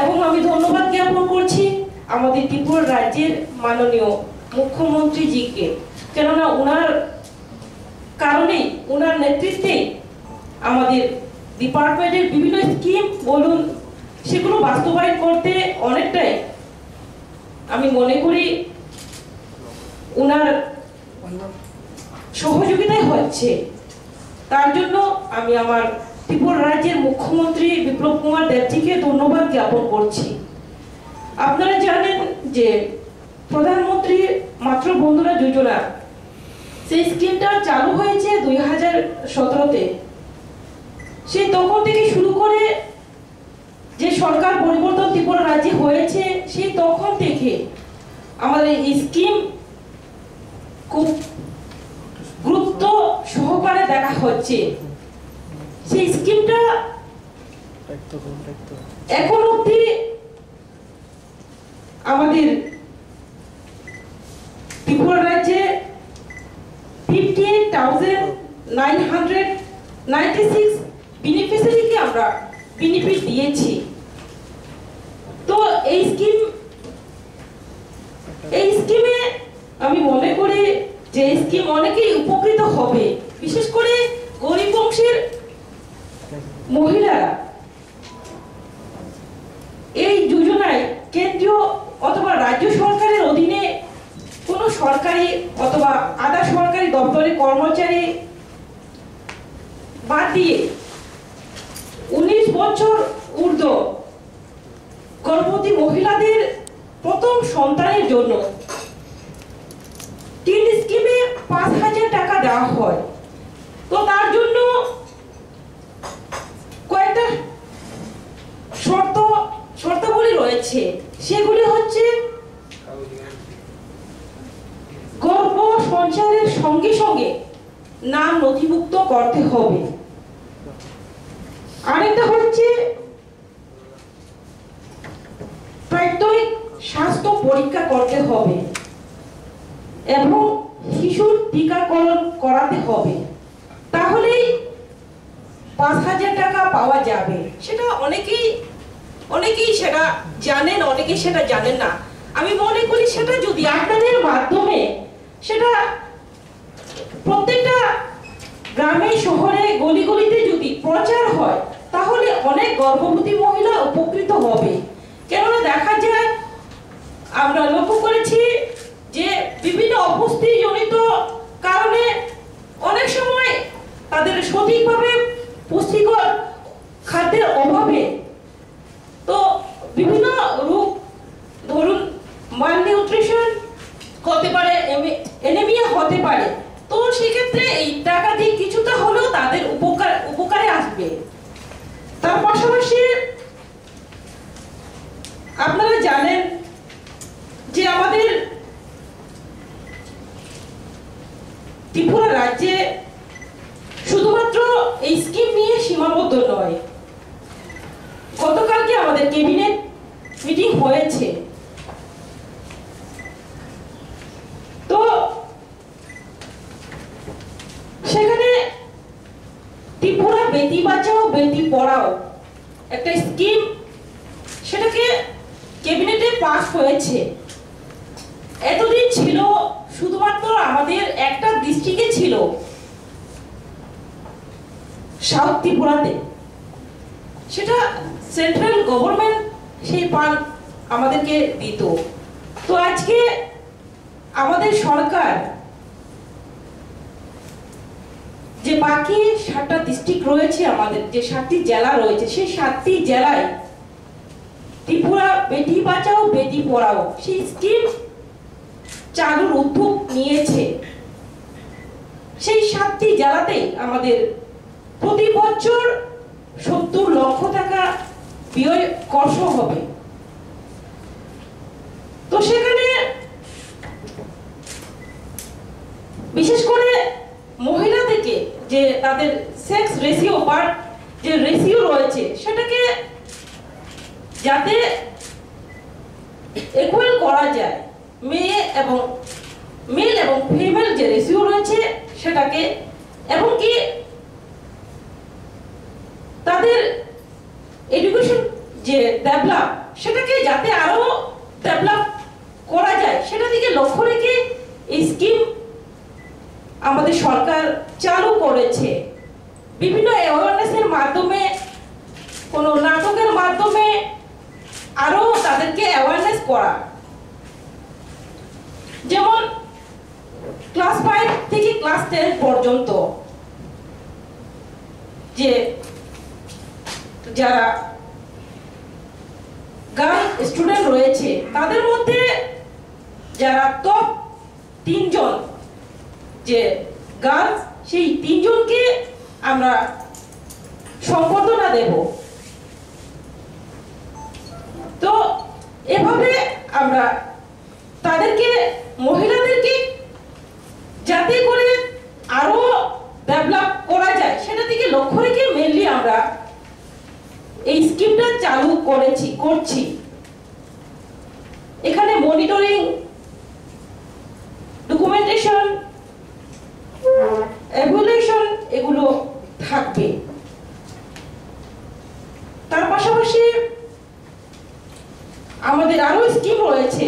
এবং আমি ধন্যবাদ জ্ঞাপন করছি আমাদের ত্রিপুরা রাজ্যের মাননীয় মুখ্যমন্ত্রীজিকে, কেননা ওনার কারণেই, ওনার নেতৃত্বেই আমাদের ডিপার্টমেন্টের বিভিন্ন স্কিম বলুন, সেগুলো বাস্তবায়ন করতে অনেকটাই, আমি মনে করি, ওনার সহযোগিতায় হচ্ছে। তার জন্য আমি আমার ত্রিপুরা রাজ্যের মুখ্যমন্ত্রী বিপ্লব কুমার দেবজিকে ধন্যবাদ জ্ঞাপন করছি। আপনারা জানেন যে প্রধানমন্ত্রী মাতৃ বন্দনা যোজনা, সেই স্কিমটা চালু হয়েছে দুই হাজার সতেরোতে। সেই তখন থেকে শুরু করে যে সরকার পরিবর্তন ত্রিপুরা রাজ্যে হয়েছে, সেই তখন থেকে আমাদের এই স্কিম খুব গুরুত্ব সহকারে দেখা হচ্ছে। সেই স্কিমটা এখন অবধি আমাদের ত্রিপুরা রাজ্যে fifty eight thousand nine hundred ninety six বেনিফিশিয়ারিকে আমরা বেনিফিট দিয়েছি। তো এই স্কিম, এই স্কিমে আমি মনে করি যে এই স্কিম অনেকেই উপকৃত হবে, বিশেষ করে গরিব বংশের মহিলারা। এই যোজনায় কেন্দ্রীয় অথবা রাজ্য সরকারের অধীনে কোনো সরকারি অথবা আধা সরকারি দপ্তরের কর্মচারী বাদ দিয়ে উনিশ বছর ঊর্ধ্ব গর্ভবতী মহিলাদের প্রথম সন্তানের জন্য তিন স্কিমে পাঁচ হাজার টাকা দেওয়া হয়। তো তার জন্য কয়েকটা শর্ত, শর্তাবলী রয়েছে। সেগুলি হচ্ছে গর্ভ সঞ্চারের সঙ্গে সঙ্গে নাম নথিভুক্ত করতে হবে। আরেকটা হচ্ছে প্রাত্যহিক স্বাস্থ্য পরীক্ষা করতে হবে এবং শিশুর টিকাকরণ করাতে হবে, তাহলেই পাঁচ হাজার টাকা পাওয়া যাবে। সেটা অনেকেই অনেকেই সেটা জানেন, অনেকেই সেটা জানেন না। আমি মনে করি সেটা যদি আপনাদের মাধ্যমে সেটা প্রত্যেকটা গ্রামে শহরে গলি গলিতে যদি প্রচার হয়, তাহলে অনেক গর্ভবতী মহিলা উপকৃত হবে। কেননা দেখা যায়, আমরা লক্ষ্য করেছি যে বিভিন্ন অপুষ্টিজনিত কারণে অনেক সময় তাদের সঠিকভাবে পুষ্টিকর খাদ্যের অভাবে তো বিভিন্ন রোগ, ধরুন, মালনিউট্রিশন হতে পারে, এমে-, অ্যানিমিয়া হতে পারে। তো সেক্ষেত্রে এই টাকা দিয়ে কিছুটা হলেও তাদের উপকার, উপকারে আসবে। তার পাশাপাশি আপনারা জানেন যে আমাদের ত্রিপুরা রাজ্যে শুধুমাত্র এই স্কিম নিয়ে সীমাবদ্ধ নয়। গতকালকে আমাদের ক্যাবিনেট মিটিং হয়েছে। তো সেখানে ত্রিপুরা বেটি বাঁচাও বেটি পড়াও একটা স্কিম, সেটাকে ক্যাবিনেটে পাস হয়েছে। এতদিন ছিল শুধুমাত্র আমাদের একটা ডিস্ট্রিক্টে ছিল, সাউথ ত্রিপুরাতে। সেটা সেন্ট্রাল গভর্নমেন্ট সেই ফান্ড আমাদেরকে দিত। তো আজকে আমাদের সরকার যে বাকি সাতটা ডিস্ট্রিক্ট রয়েছে, আমাদের যে সাতটি জেলা রয়েছে, সেই সাতটি জেলায় ত্রিপুরা বেটি বাঁচাও বেটি পড়াও সেই স্কিম চালুর উদ্যোগ নিয়েছে। সেই সাতটি জেলাতেই আমাদের প্রতি বছর সত্তর লক্ষ টাকা ব্যয় খরচ হবে। তো সেখানে বিশেষ করে মহিলাদেরকে যে তাদের সেক্স রেশিও, বার্থ যে রেশিও রয়েছে, সেটাকে যাতে ইকুয়াল করা যায়, মেয়ে এবং মেল এবং ফিমেল যে রেশিও রয়েছে সেটাকে, এবং কি তাদের এডুকেশন যে ডেভেলপ, সেটাকে যাতে আরো ডেভেলপ করা যায়, সেটা দিকে লক্ষ্য রেখে এই স্কিম আমাদের সরকার চালু করেছে। বিভিন্ন অ্যাওয়ারনেসের মাধ্যমে, কোনো নাটকের মাধ্যমে আরো তাদেরকে অ্যাওয়ারনেস করা। যেমন ক্লাস ফাইভ থেকে ক্লাস টেন পর্যন্ত যে যারা গার্ল স্টুডেন্ট রয়েছে, তাদের মধ্যে যারা টপ তিনজন যে গার্লস, সেই তিনজনকে আমরা সম্বর্ধনা দেব। তো এভাবে আমরা তাদেরকে, মহিলাদেরকে যাতে করে আরো ডেভেলপ করা যায়, সেটা দিকে লক্ষ্য রেখে মেইনলি আমরা এই স্কিমটা চালু করেছি, করছি। এখানে মনিটরিং, ডকুমেন্টেশন, ইভ্যালুয়েশন এগুলো থাকবে। তার পাশাপাশি আমাদের আরো স্কিম রয়েছে,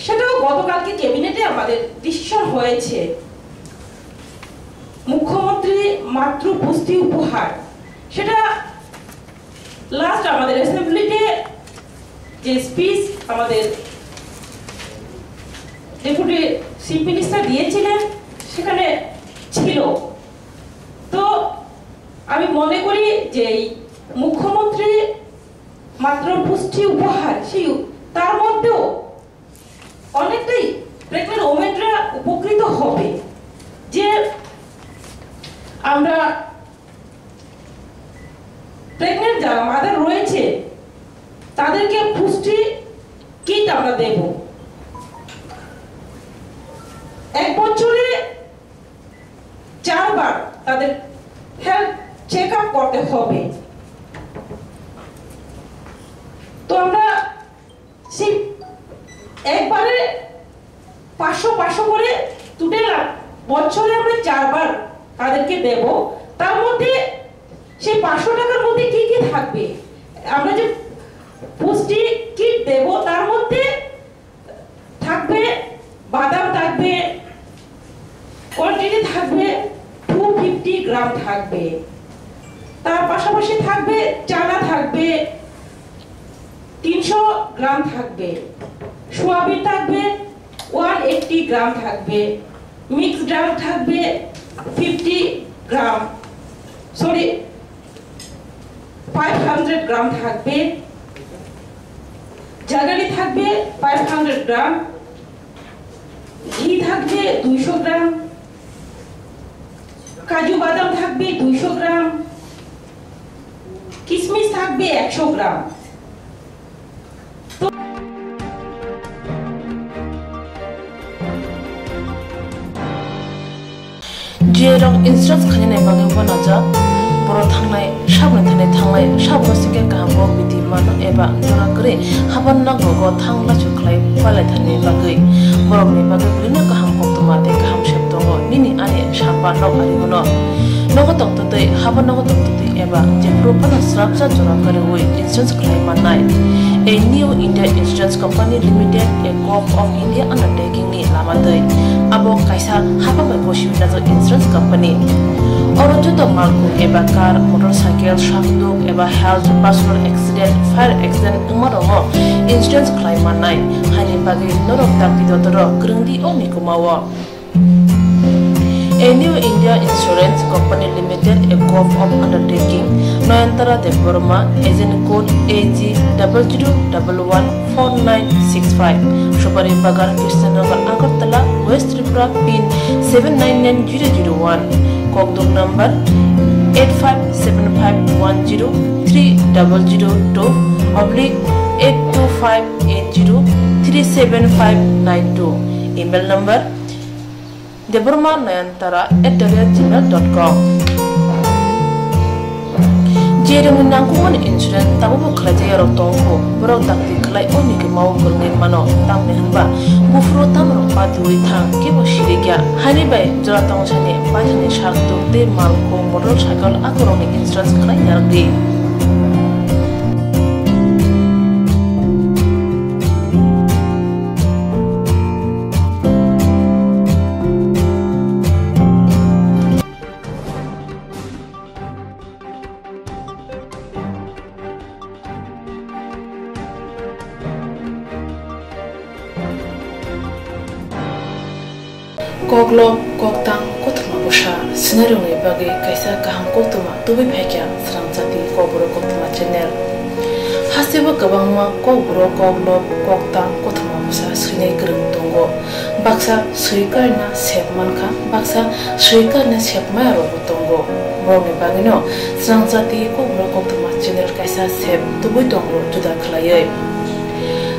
সেটাও গতকালকে ক্যাবিনেটে আমাদের ডিসিশন হয়েছে। মুখ্যমন্ত্রী মাতৃ পুষ্টি উপহার, সেটা লাস্ট আমাদের অ্যাসেম্বলিতে যে স্পিচ আমাদের ডেপুটি চিফ মিনিস্টার দিয়েছিলেন, সেখানে ছিল। তো আমি মনে করি যে এই মুখ্যমন্ত্রী মাতৃ পুষ্টি উপহার, সেই, তার মধ্যেও অনেকটাই প্রেগনেন্ট ওমেনরা উপকৃত হবে। যে আমরা প্রেগনেন্ট যারা মাদার রয়েছে, তাদেরকে পুষ্টি কিট আমরা দেব। এক বছরে চারবার তাদের হেলথ চেক আপ করতে হবে। তো আমরা একবারে পাঁচশো পাঁচশো করে টোটাল বছরে আমরা চারবার তাদেরকে দেব। তার মধ্যে সেই পাঁচশো টাকার মধ্যে কি কি থাকবে, আমরা যে পুষ্টি কিট দেব, তার মধ্যে থাকবে বাদাম, থাকবে কোয়ান্টিটি থাকবে টু ফিফটি গ্রাম থাকবে, তার পাশাপাশি থাকবে চানা থাকবে তিনশো গ্রাম থাকবে, সোয়াবিন থাকবে ওয়ান এইট্টি গ্রাম থাকবে, মিক্স ডাল থাকবে ফিফটি গ্রাম, সরি, ফাইভ হান্ড্রেড গ্রাম থাকবে, জাগারি থাকবে ফাইভ হান্ড্রেড গ্রাম, ঘি থাকবে দুইশো গ্রাম, কাজু বাদাম থাকবে দুইশো গ্রাম, কিশমিশ থাকবে একশো গ্রাম। J rok insurance khainani bagwi uanajak, borok thangnai sabni thani thangnai sabno sikhe kaham bo bidi mano eba jora kwrwi haban nok rogo thang lachu khlai palai thani bagwi. Borokni bagwi belino kaham koktwma tei kaham sep tongo, nini ani samba nok ari uno. Nogo tongtwtwi, haban nogo tongtwtwi eba jephuru phano swrapsa jora kwrwi insurance khlai mannai. A New India Insurance Company Limited, a Govt of India undertaking ni lama twi. Abo kaisa haphang bai bosi uinajak insurance company. Oro joto malkhung eba car, motorcycle, sakduk eba health, personal accident, fire accident wngma rokno insurance khlai mannai. Haini bagwi norok dakti dotoro kwrwng di o mikuma o. A New India Insurance Company Limited, a Govt of undertaking, Nayantara Debbarma, agent code A G double zero double one four nine six five, Subari Bagan, Krishnanagar, Agartala, West Tripura, pin seven nine nine zero zero one, Kokduk number eight five seven five one zero three double zero two oblique eight two five eight zero three seven five nine two, email number Debbarma Nayantara at the rate gmail dot com. Jerokni nangkukmani insurance tabukbo khlaijak yarok tongo, borok dakti khlai o mikima o kwrwngwi mano, tamni hwnba buphuru tamrok patiwi thang, kebo sirikya. Haini bai jora tongthani paithani sak tuk tei malkhung, motorcycle akorokni insurance khlai narwkdi. Koklob, koktang, kothoma bwsa swinairokni bagwi kaisa kaham koktwma tubui phaikha Srangchati Kokborok Koktwma channel. Hasteo kwbangma Kokborok, koklob, koktang, kothoma bwsa swinai kwrwng tongo. Baksa swi karna sep mankha, baksa swi karna sep maya rokbo tongo. Borokni bagwino Srangchati Kokborok Koktwma channel kaisa sep tubui tongo juda khlaiwi.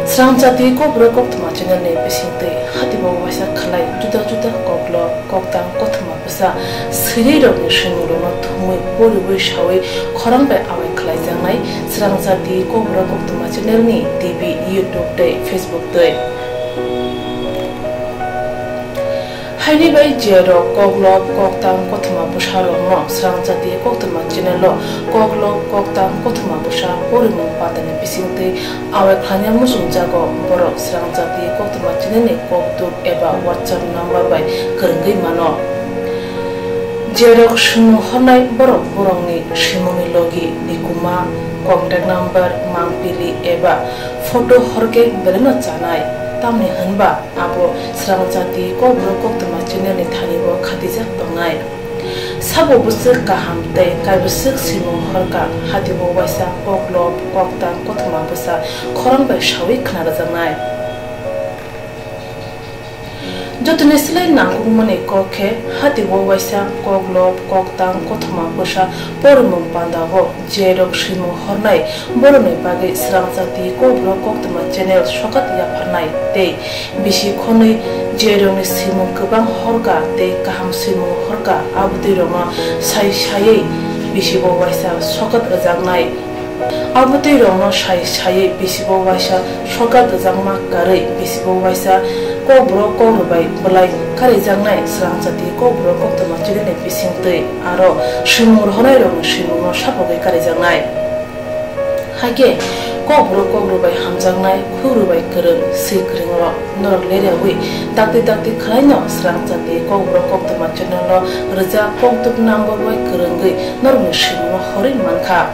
Srangchati Kokborok Koktwma channel ni bisingtwi hatibo waisa khlai juda juda koklob, koktang, kothoma bwsa swinai rokni swimungrokno thumwi poriwi sawi khorang bai awai khlaijaknai Srangchati Kokborok Koktwma channel ni T V, YouTube tei Facebook twi. Haini bai jerok koklob, koktang, kothoma bwsa rokno Srangchati Koktwma channel o koklob, koktang, kothoma bwsa porimung patani bisingtwi awai khlaina muchungjago, borok Srangchati Koktwma channel ni kokduk eba WhatsApp number bai kwrwngwi mano. Jerok swimung hornai borok borokni swimungni logi, nikuma, contact number, mangpili eba photo horkhe beleno chanai, tamni hwnba abo Srangchati Kokborok Koktwma channel ni thani bo khatijak tongnai. Sabo bwswk kaham tei kaibwswk swimung horkha, hatibo waisa koklob, koktang, kothoma bwsa khorang bai sawi khna rwjaknai. Jotoni slai nangkukmani kok khe, hatibo waisa koklob, koktang, kothoma bwsa porimung pandao jerok swimung hornai borokni bagwi Srangchati Kokborok Koktwma channel sokat yapharnai tei bisi khonwi jerokni swimung kwbang horkha tei kaham swimung horkha, abotwi rokno sai saiwi bisibo waisa sokat rwjaknai. Abotwi rokno sai saiwi bisibo waisa sorkar kwchangma karwi bisibo waisa Kokborok Kokgwrwi bai bwlai karijaknai swrangchati Kokborok Koktwma channel ni bisingtwi aro swimung rohornairokni swimungno sapogwi karijaknai. Haikhe Kokborok Kokgwrwi bai hamjaknai, Kokgwrwi bai kwrwng, swi kwrwng rok norok leriawi dakti dakti khwlaino swrangchati Kokborok Koktwma channel o rwjak koktuk number bai kwrwngwi norokni swimungno horwi mankha.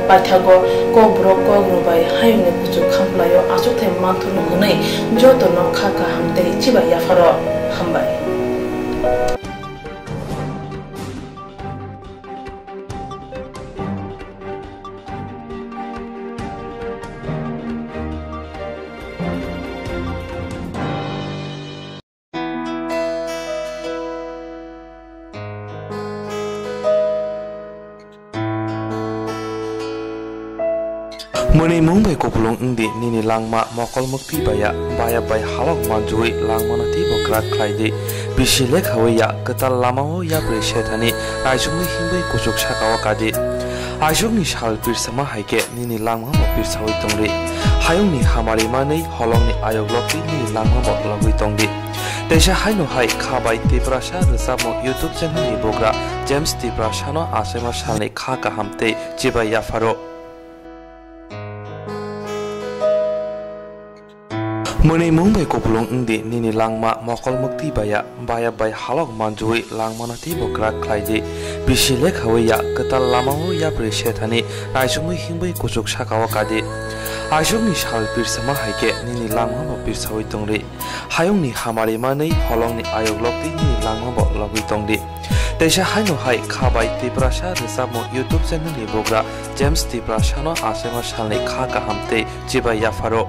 Paithago Kokborok Kokgwrwi bai hayungni kuchuk khamplaio achukthai manthurno hwnwi jotono kha kaham tei chibai yapharo hambai. Mwnwi mung bai kupulung wng di, nini langma mokol mwktwi baya, baya bai halok manjui langmano teibo kwrak khlai di. Bisi lekhawi ya, kwtal lamao yapri sethani, naisukni himwi kuchuk sakao kadi. Aisukni sal pirsama hai khe nini langma bo pirsawi tongdi. Hayungni hamari manwi holongni ayok lokdi, nini langma bo logwi tongdi. Teisa haino hai kha bai Tiprasa rwchapmung YouTube channel ni bugra James Tiprasano achaima salni kha kaham tei chibai yapharo. Mwnwi mung bai kupulung wng di, nini langma mokol mwktwi baya, baya bai halok manjui langmano teibo kwrak khlai di. Bisi lekhawi ya, kwtal lamao yapri sethani, naisukmwi himwi kuchuk sakao kadi. Aisukni sal pirsama hai khe nini langma bo pirsawi tongdi. Hayungni hamari manwi holongni ayok lokdi, nini langma bo logwi tongdi. Teisa haino hai kha bai Tiprasa rwchapmung YouTube channel ni bugra James Tiprasano achaima salni kha kaham tei chibai yapharo.